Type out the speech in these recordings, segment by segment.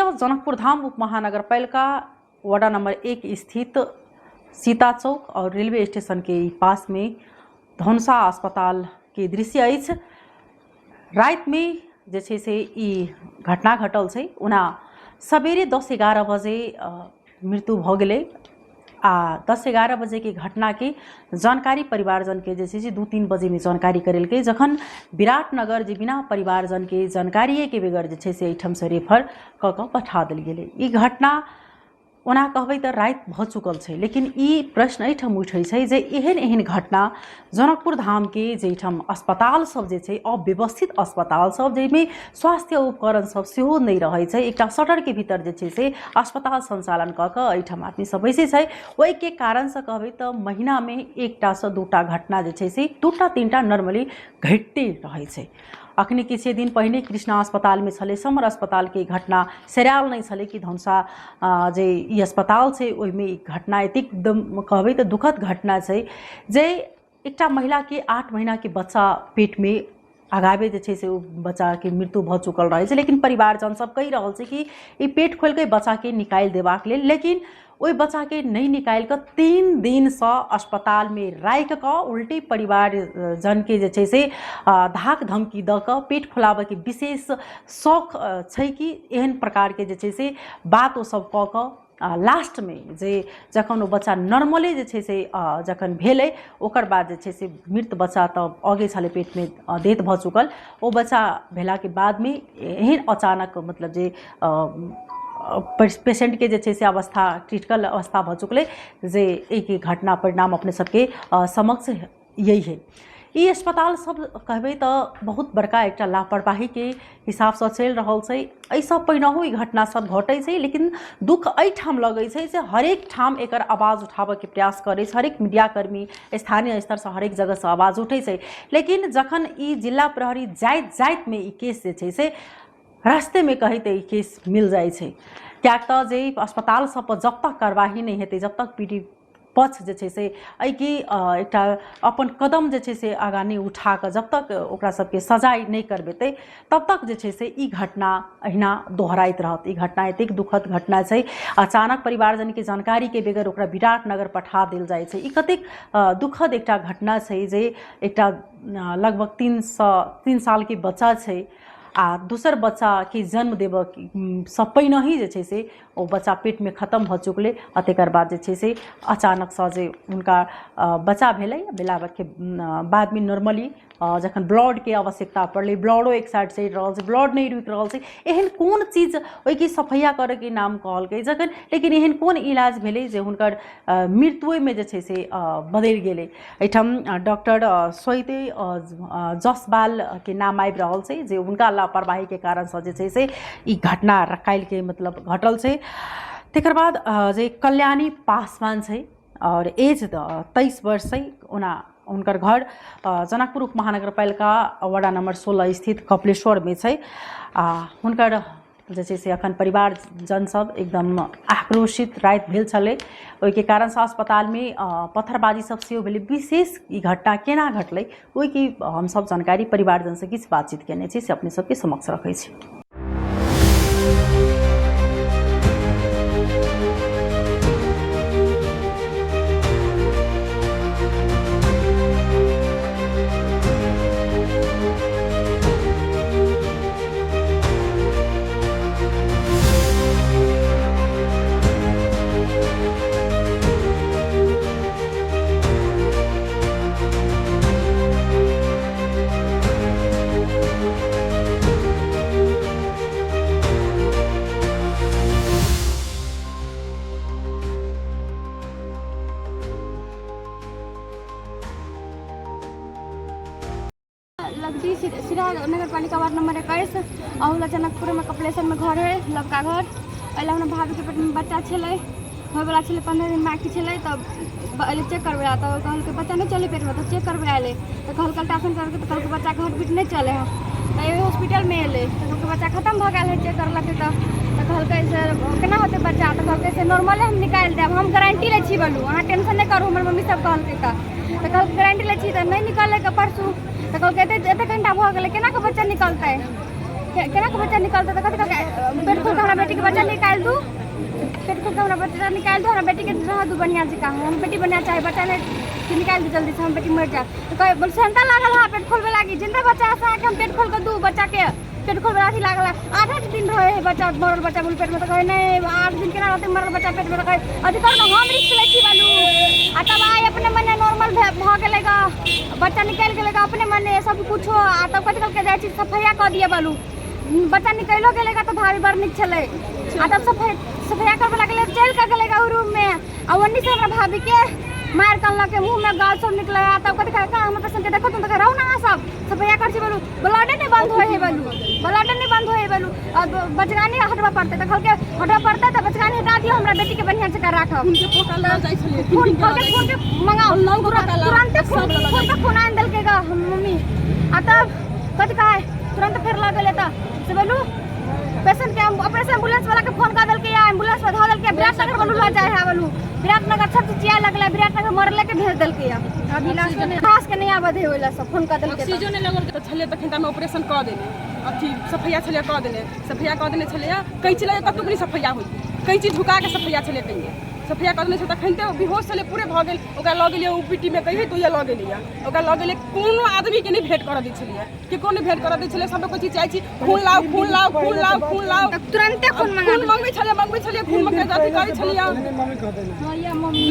दृश्य जनकपुर धाम उप महानगरपालिका वार्ड नंबर 1 स्थित सीता चौक और रेलवे स्टेशन के पास में धनुषा अस्पताल के दृश्य अछि। रातिमे जे छै से ई घटना घटल छै। ओना सवेरे 10-11 बजे मृत्यु भऽ गेलै आ 10-11 बजेके घटनाके जानकारी परिवारजनके जे छै से 2-3 बजेमे जानकारी करेलकै, जखन विराटनगर जे बिना परिवारजनके जानकारिएके बगैर जे छै से एहिठामसँ रेफर कऽ कऽ पठा देल गेलै। ई घटना ओना कहबै तऽ राति भऽ चुकल छै, लेकिन ई प्रश्न एहिठाम उठै छै जे एहन एहन घटना जनकपुर धामके जाहिठाम अस्पताल सब जे छै, अव्यवस्थित अस्पताल सब जाहिमे स्वास्थ्य उपकरण सब सेहो नहि रहै छै, एकटा शटरके भीतर जे छै से अस्पताल सञ्चालन कऽ कऽ एहिठाम आदमी सब बैसै छै। ओहिके कारणसँ कहबै तऽ महीनामे एकटासँ दूटा घटना जे छै से 2-3टा नॉर्मली घटिते रहै छै। अखने किछे दिन पहिने कृष्णा अस्पतालमे छलै, समर अस्पतालके घटना सेरायल नहि छलै कि धनुषा जे ई अस्पताल छै ओहिमे ई घटना एतेक एकदम कहबै तऽ दुखद घटना छै जे एकटा महिलाके 8 महीनाके बच्चा पेटमे आगाबे जे छै से ओ बच्चाके मृत्यु भऽ चुकल रहै छै, लेकिन परिवारजन सब कहि रहल छै कि ई पेट खोलिके बच्चाके निकालि देबाक लेल, लेकिन ओहि बच्चाके नहि निकालि कऽ 3 दिनसँ अस्पतालमे राखि कऽ उल्टे परिवारजनके जे छै से धाक धमकी दऽ कऽ पेट खोलाबऽके विशेष शौक छै कि एहन प्रकारके जे छै से बात ओ सब कऽ कऽ लास्टमे जे जखन ओ बच्चा नॉर्मले जे छै से जखन भेलै ओकर बाद जे छै से मृत बच्चा तऽ अगे छलै पेटमे डेथ भऽ चुकल, ओ बच्चा भेलाके बादमे एहन अचानक मतलब जे पेशेंटके जे छै से अवस्था क्रिटिकल अवस्था भऽ चुकलै जे एहिके घटना परिणाम अपने सबके समक्ष यही है। ई अस्पताल सब कहबै तऽ बहुत बड़का एकटा लापरवाहीके हिसाबसँ चलि रहल छै। एहिसँ पहिनहु ई घटना सब घटै छै, लेकिन दुःख एहिठाम लगै छै जे हरेक ठाम एकर आवाज उठाबऽके प्रयास करै छै, हरेक मीडियाकर्मी स्थानीय स्तरसँ हरेक जगहसँ आवाज उठै छै, लेकिन जखन ई जिला प्रहरी जाइत जाइतमे ई केस जे छै से रास्तेमे कहै तऽ ई केस मिल जाइ छै, किएक तऽ जे अस्पताल सबपर जब तक कार्रवाही नहि हेतै, जब तक पीड़ित पक्ष जे छै से एहिके एकटा अपन कदम जे छै से आगाँ नहि उठा कऽ जब तक ओकरा सबके सजाय नहि करबेतै तब तक जे छै से ई घटना अहिना दोहराइत रहत। ई घटना एतेक दुखद घटना छै, अचानक परिवारजनके जानकारीके बगैर ओकरा विराटनगर पठा देल जाइ छै। ई कतेक दुखद एकटा घटना छै जे एकटा लगभग 3 सालके बच्चा छै आ दोसर बच्चाके जन्म देबऽसँ पहिनहि जे छै से ओ बच्चा पेटमे खतम भऽ चुकलै आ तकर बाद जे छै से अचानकसँ जे हुनका बच्चा भेलै, भेलाके बादमे नॉर्मली जखन ब्लडके आवश्यकता पड़लै, ब्लडो एक साइड सड़ि रहल छै, ब्लड नहि रुकि रहल छै, एहन कोन चीज ओहिके सफैया करैके नाम कहलकै जखन, लेकिन एहन कोन इलाज भेलै जे हुनकर मृत्युएमे जे छै से बदलि गेलै। एहिठाम डॉक्टर सोहिते जसवालके नाम आबि रहल छै जे हुनका लापरवाहीके कारणसँ जे छै से ई घटना काल्हिके मतलब घटल छै। तकर बाद जे कल्याणी पासवान छै आओर एज 23 वर्ष छै, ओना हुनकर घर जनकपुर उप महानगरपालिका वार्ड नंबर 16 स्थित कपिलेश्वरमे छै। आ हुनकर जे छै से अखन परिवारजन सब एकदम आक्रोशित राति भेल छलै, ओहिके कारणसँ अस्पतालमे पत्थरबाजी सब सेहो भेलै। विशेष ई घटना केना घटलै ओहिके हमसब जानकारी परिवारजनसँ किछु बातचीत केने छी से अपने सबके समक्ष रखै छी। लगदी सिरा नगर पालिका वार्ड नंबर 21 अहुला जनकपुरमे कपिलेश्वरमे घर है लवका घर। एहिला हमरा भाभीके पेटमे बच्चा छलै, होइवला छलै, 15 दिन बाँकी छलै, तब एलै चेक करबै लए तऽ कहलकै बच्चा नहि चलै पेटमे, तऽ चेक करबै एलै तऽ कहलकै अल्ट्रासाउंड करलकै तऽ कहलकै बच्चाके हार्ट बीट नहि चलै है। तऽ एहि हॉस्पिटलमे एलै तऽ कहलकै बच्चा खतम भऽ गेल है, चेक करलकै तऽ कहलकै से केना होतै बच्चा, तऽ कहलकै से नॉर्मले हम निकालि देब, हम गारंटी लै छी, बोलू अहाँ टेंशन नहि करू, हमर मम्मी सब कहलकै तऽ कहलकै गारंटी लै छी, तऽ नहि निकललै परसू, तऽ कहलकै एते एते घंटा भऽ गेलै केना कऽ बच्चा निकलतै, केना के बच्चा निकलतै? तऽ कथी कहलकै, पेट खोल कऽ हमरा बेटीके बच्चा निकालि दू, पेट खोल कऽ हमरा बच्चा निकालि दू, हमरा बेटीके रह दू बढ़िआँ जकाँ, हम बेटी बढ़िआँ चाही, बच्चा नहि कि निकालि दू जल्दीसँ, हम बेटी मरि जायत। तऽ कहै बोल सेंता लागल है पेट खोलबै लागी, जिंदा बच्चा से अहाँके हम पेट खोल कऽ दू बच्चाके, पेट खोलबै अथी लागल है। 8-8 दिन रहै है बच्चा, मरल बच्चा बोल पेटमे। तऽ कहै नहि, 8 दिन केना रहतै मरल बच्चा पेटमे? तऽ कहै अथी करू ने, हम रिस्क लै छी बालू। आ तब आइ अपने मने नॉर्मल भऽ गेलै गऽ, बच्चा निकलि गेलै गऽ अपने मने सब कुछो। आ तब कथी कहलकै, जाइ छी सफैया कऽ दिअ बालू। बच्चा निकलियो गेलै गऽ तऽ भाभी बड़ नीक छलै। आ तब सफैया करबै लागलै, चलि कऽ गेलै गऽ ओ रूममे आ ओन्नी से हमरा भाभीके मारि कऽ अनलकै, मुँहमे गाल सब निकलै। आ तब कथी कहलकै, हमर पेशेंटके देखो तुम, तऽ रहू ने अहाँ सब, सफैया कर छी बोलू, ब्लडे नहि बंद होइ है बोलू, ब्लडे नहि बंद होइ है बोलू, अब बचगानी हटबऽ पड़तै। तऽ कहलकै हटबऽ पड़तै तऽ बचगानी हटा दियौ, हमरा बेटीके बढ़िआँ जकाँ राखब। खूनके फोका लऽ जाइ छलियै। खून किन किन के लऽ कहलकै जाइ खूनके मंगाओ। 9 गो पता लागल, तुरन्ते खून सब लऽ खून जाइ। पे खून आनि देलकै गऽ हम मम्मी। आ तब कथी कहै, तुरन्त फेर लऽ गेलै तऽ से बोलू पेशेंट के अपने से एम्बुलेंस वाला के फोन कर देलकै या एम्बुलेंस पर धऽ देलकै। विराटनगर बोलू लऽ जाइ है बोलू, विराटनगर सब चीज चिया लगलै, विराटनगर मरले के भेज देलकै। या अभी लाश के नहि आबऽ दे ओहि सब फोन कर देलकै तऽ। ऑक्सीजन नहि लगल तऽ छलियै तखन तऽ ऑपरेशन कऽ देने, अथी सफैया छलियै कऽ देने, सफैया कऽ देने छलियै। कैंची लगे कतहु नहि सफैया होइ, कैंची झुका कऽ सफैया छलियै कहियै, सफैया कऽ देने छलियै। तखन तऽ बेहोश छलियै पूरे भऽ गेल। ओकरा लऽ गेलियै ओ पी टी मे कहियै तऽ लऽ गेलियै, ओकरा लऽ गेलियै। कोनो आदमीके नहि भेँट करऽ दै छलियै, केकरो नहि भेँट करऽ दै छलियै। सब कोइ चीज चाहै छी, खून लाउ, खून लाउ, खून लाउ, खून लाउ। तऽ तुरन्ते खून मंगा। खून मंगबै छलियै, मंगबै छलियै खून, मंगबै अथी करै छलियै,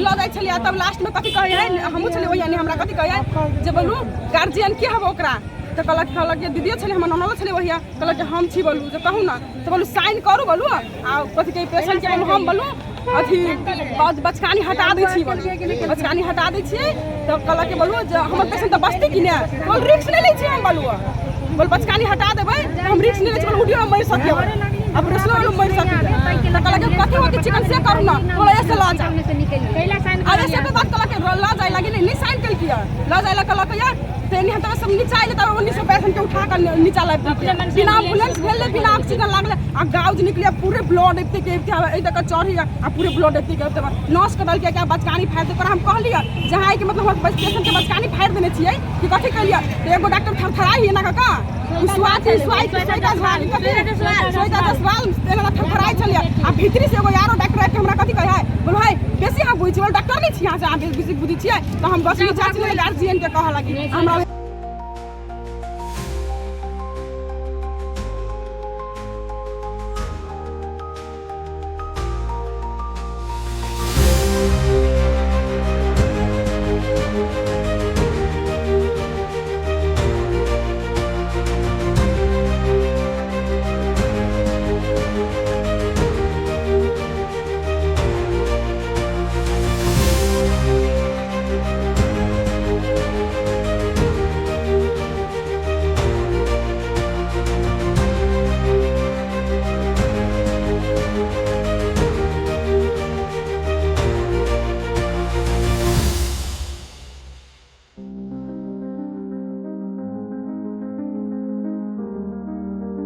लऽ जाइ छलियै। तब लास्टमे कथी कहै है, हमहूँ छलियै ओहि, हमरा कथी कहै है जे बोलू गार्जियन के हब ओकरा? तऽ कहलक जे दीदियो छलै, हमर ननदो छलै ओहिया। कहलक जे हम छी बोलू, जे कहू ने तऽ बोलू साइन करू बोलू। आ कथी कहै पेशेंटके बोलू, हम बोलू अथी बचकानी हटा दै छी बोलू, बचकानी हटा दै छियै। तऽ कहलक कि बोलू जे हमर पेशेंट तऽ बचतै कि नहि? बोल रिक्स नहि लै छियै हम बोलू, बोल बचकानी हटा देबै तऽ हम रिक्स नहि लै छियै बोल, उडियो मरि सकिए, ऑपरेशनो मरि सकिए। तऽ कहलक कथी होतै चिकन से करू ने, बोल ऐसे लऽ जा। आ ऐसे के बात कहलक लऽ जाय लागी, नहि साइन केलकै, लऽ जाय लए कहलक यार। तऽ एनी हम सब नीचा अयलै तऽ ओन्नी से पेशेंट के उठा कऽ नीचा लाबि देलकै। बिना एम्बुलेंस भेलै, बिना ऑक्सीजन लागलै आ गाउज निकलै, पूरे ब्लड एते के एते एहि तक चढ़ी आ पूरे ब्लड एते के एते। नर्स के देलकै कि बचकानी फाड़ि दे। ओकरा हम कहलियै जहाँ के मतलब हम पेशेंट के बचकानी फाड़ि देने छियै कि कथी केलियै? तऽ एगो डॉक्टर थरथराइ एना कऽ कऽ स्वाति श्वेता श्वेता जसवाल एना थरथराइ छलियै। आ भीतरी से एगो यारो डॉक्टर आबि कऽ हमरा कथी कहै है, बोलो है बेसी अहाँ बुझै छियै, डॉक्टर नहि छी अहाँ से अहाँ बेसी बुझै छियै। तऽ हम बस नीचा छलियै, गार्जियन के कहऽ लागी हमरा।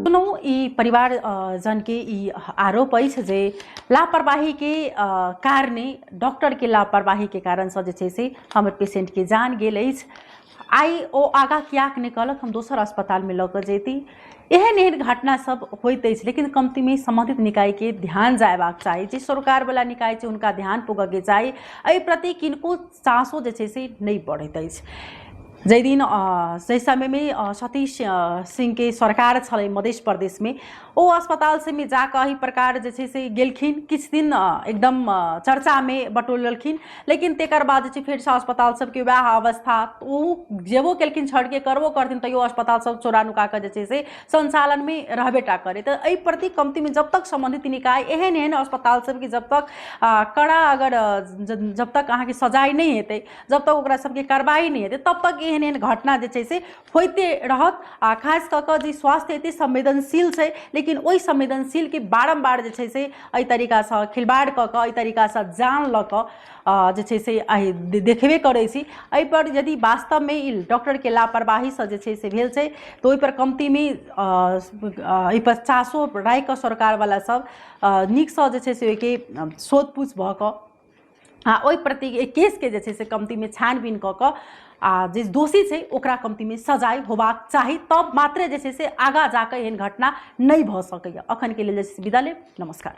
सुनू, ई परिवार जनके ई आरोप अछि जे लापरवाहीके कारणे, डॉक्टरके लापरवाहीके कारणसँ जे छै से हमर पेशेंटके जान गेल अछि। आइ ओ आगाँ किएक नहि कहलक हम दोसर अस्पतालमे लऽ कऽ जैती? एहन एहन घटना सब होइत अछि, लेकिन कमतीमे सम्बन्धित निकायके ध्यान जयबाक चाही, जे सरकारवला निकाय छै हुनका ध्यान पुगऽके चाही। एहि प्रति किनको चासो जे छै से नहि बढ़ैत अछि। जाहि दिन जाहि समयमे सतीश सिंहके सरकार छलै मध्य प्रदेशमे, ओ अस्पताल सबमे जाकऽ एहि प्रकार जे छै से गेलखिन, किछु दिन एकदम चर्चामे बटोललखिन, लेकिन तकर बाद जे छै फेरसँ अस्पताल सबके वएह अवस्था। ओ जेबो केलखिन छड़के करबो करथिन तैयो अस्पताल सब चोरा नुका कऽ जे छै से सञ्चालनमे रहबे टा करै। तऽ एहि प्रति कमतीमे जब तक सम्बन्धित निकाय एहन एहन अस्पताल सबके जब तक कड़ा अगर जब तक अहाँके सजाय नहि हेतै, जब तक ओकरा सबके कार्रवाई नहि हेतै, तब तक एहन एहन घटना जे छै से होइते रहत। आ खास कऽ कऽ जे स्वास्थ्य एते संवेदनशील छै, लेकिन ओहि संवेदनशीलके बारम्बार जे छै से एहि तरीकासँ खिलवाड़ कऽ कऽ, एहि तरीकासँ जान लऽ कऽ जे छै से आइ देखबे करै छी। एहिपर यदि वास्तवमे ई डॉक्टरके लापरवाहीसँ जे छै से भेल छै तऽ ओहिपर कमतीमे एहिपर चासो राखि कऽ सरकारवला सब नीकसँ जे छै से ओहिके सोधपूछ भऽ कऽ आ ओहि प्रति एहि केसके जे छै से कमतीमे छानबीन कऽ कऽ आ जे दोषी छै ओकरा कमतीमे सजाय होबाक चाही, तब मात्रे जे छै से आगाँ जाकऽ एहन घटना नहि भऽ सकैए। अखनके लेल जे छै से विदा लेब, नमस्कार।